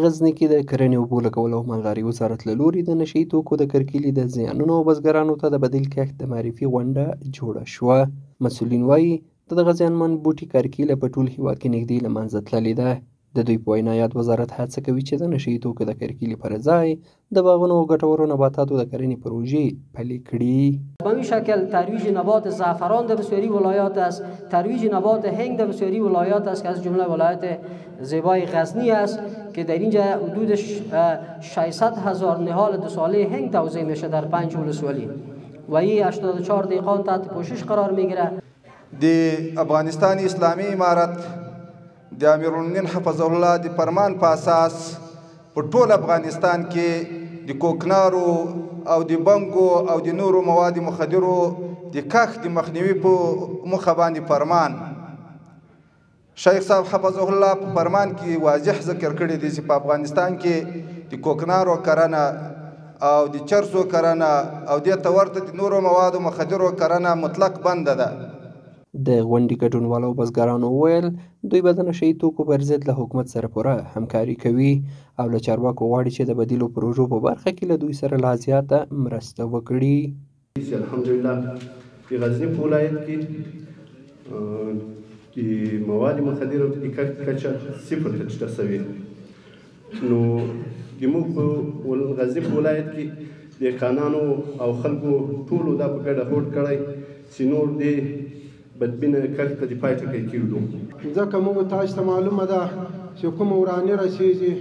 غزني کې د کرنې، اوبو لګولو او مالدارۍ وزارت له لوري د نشه يي توکو د کرکیلې د زیانونو او بزګرانو ته د بدیل کښت د معرفي غونډه جوړه شوه. مسؤلین وایي، د دغه زیانمن بوټي کرکیله په ټول هیواد کې نږدې له منځه تللې ده. د دوی په وینا، یاد وزارت هڅه کوي چې د نشه يي توکو د کرکیلې پر ځای د باغونو او ګټورو نباتاتو د کرنې پروژې پلي کړي. به این شکل ترویج نبات زعفران در بسیاری ولایات است، ترویج نبات هنگ در بسیاری ولایات است که از جمله ولایت زیبای غزنی است که در اینجا حدود 600 هزار نهال دو ساله هنگ توزیع میشه در 5 ولسوالی و این 84 دهقان تحت پوشش قرار میگیره. د افغانستان اسلامي امارت د امیرالمؤمنین حفظه الله د فرمان په اساس په ټول افغانستان کې د کوکنارو او د بنګو او د نورو مواد مخدرو د کښت د مخنیوي په موخه باندې فرمان شیخ صاحب حفظه الله په فرمان کې واضح ذکر کړی دی چې په افغانستان کې د کوکنارو کرنه او د چرسو کرنه او دې ته ورته د نورو موادو مخدرو کرنه مطلق بنده ده. د غونډې ګډونوالو بزګرانو وویل، دوی به د نشه يي توکو پر ضد له حکومت سره پوره همکاري کوي او له چارواکو غواړي چې د بدیلو پروژو په برخه کې له دوی سره لا زیاته مرسته وکړي. الحمدلله د غزني په ولایت کې د مواد مخدرو د کښت کچه صفر ته ټیټه شوې. نو د موږ په غزني په ولایت کې دهقانانو او خلکو ټولو دا په ګډه هوډ کړی چې نور دې بدبینه کښت ته د پای ټکی کېږدو. ځکه موږ تاسو ته معلومه ده چې کومه وراني رسېږي،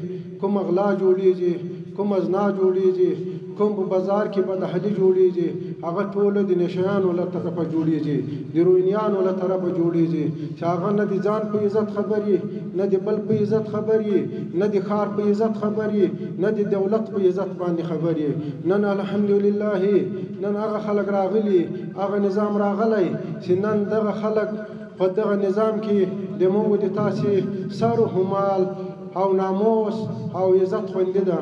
کومه غلا جوړېږي، کومه زنا جوړېږي، کوم په بازار کې بدحالي جوړېږي، هغه ټوله د نشیانو له طرفه جوړېږي، د روینیانو له طرفه جوړېږي، چې هغه نه د ځان په عزت خبر یي، نه د بل په عزت خبر یي، نه د ښار په عزت خبر یي، نه د دولت په عزت باندې خبر یي. نن الحمدلله نن هغه خلک راغلي، هغه نظام راغلی چې نن دغه خلک په دغه نظام کې د موږ د تاسې سر و مال او ناموس او عزت خوندي ده.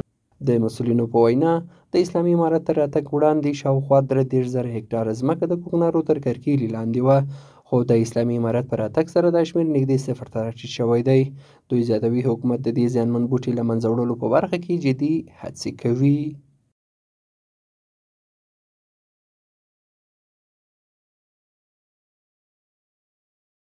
د مسؤلینو په وینا، د اسلامي امارت تر راتګ وړاندې شاوخوا 33,000 هکټاره ځمکه د کوکنارو تر کرکیلې لاندې وه، خو د اسلامي امارت په راتګ سره دا شمېر نږدې صفر ته راټیټ شوی دی. دوی زیاتوي، حکومت د دې زیانمن بوټي له منځه وړلو په برخه کې جدي هڅې کوي.